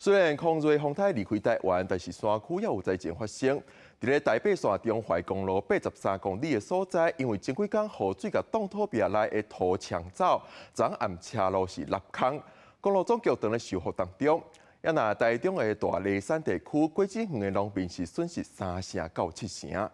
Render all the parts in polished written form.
雖然孔瑞風颱離開台灣，但是山區猶有災情發生。佇咧台八線中懷公路83公里的所在，因為前幾工雨水共凍土壁內的土沖走，昨暗車路是凹空，公路總局正咧修復當中。啊若台中的大里山地區，果子園的農民是損失三成到七成。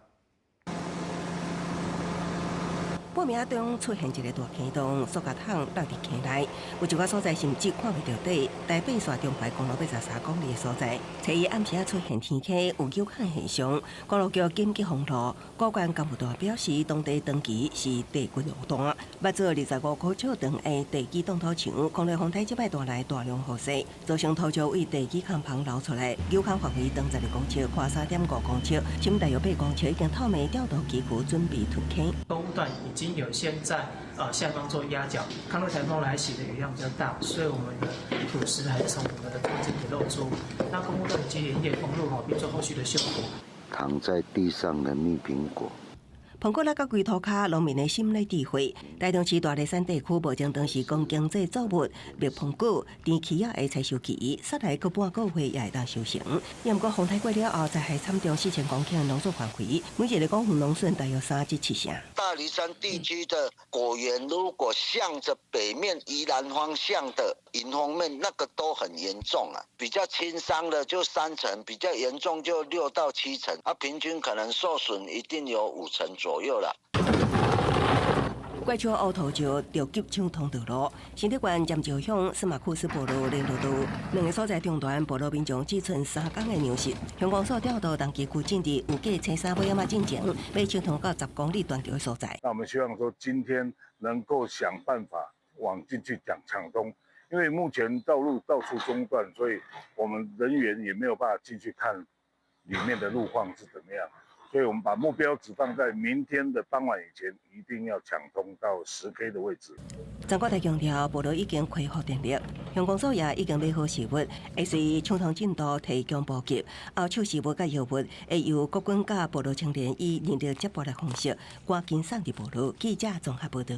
半暝中出現一個大坑洞，塑膠桶落佇坑內，有一寡所在甚至看袂著底。台八線中懷公路83公里的所在，初一暗時仔出現天坑有搝坎現象，公路局緊急封路。高官幹部團表示，當地長期是地骨路段，捌做25公尺長的地基凍土牆，公路風颱這擺帶來大量雨勢，造成土石對地基坎旁流出來，搝坎範圍長12公尺，寬3.5公尺，深大約8公尺，已經透明調度機具準備吞坑。工務段已經有先在下方做壓腳，康樂颱風來襲的雨量比較大，所以我們的土石還是從我們的中間給漏出。那工務段已經連夜封路吼，並做後續的修補。躺在地上的蜜蘋果。蘋果落到規塗跤，農民的心咧智慧。台中市大里山地區目前當是講經濟作物蜜蘋果，甜柿仔的採收期，煞來閣半個月也會當收成。毋過風颱過了後，災害慘重4000公頃農作範圍，每一個公園農損大約三至七成。大里山地區的果園，如果向着北面宜蘭方向的迎風面，那個都很嚴重啊。比較輕傷的就三成，比較嚴重就6到7成，啊，平均可能受損一定有五成左右啦。怪手烏土石著急搶通道路，新竹縣尖石鄉司馬庫斯部落聯絡道兩个所在中斷，部落民眾只賰三工的糧食。鄉公所調度同期區進駐，預計初三尾仔進前，欲搶通到10公里斷橋的所在。那我們希望說，今天能夠想辦法往進去講搶通，因為目前道路到處中斷，所以我們人員也沒有辦法進去看裡面的路況是怎麼樣。所以我們把目標只放在明天的傍晚以前，一定要搶通到10 K 的位置。張國大強調，部落已經恢復電力，鄉公所也已經買好食物，會隨搶通進度提供補給。後手食物佮藥物會由國軍佮部落青年以人力接駁的方式，趕緊送佇部落。記者綜合報道。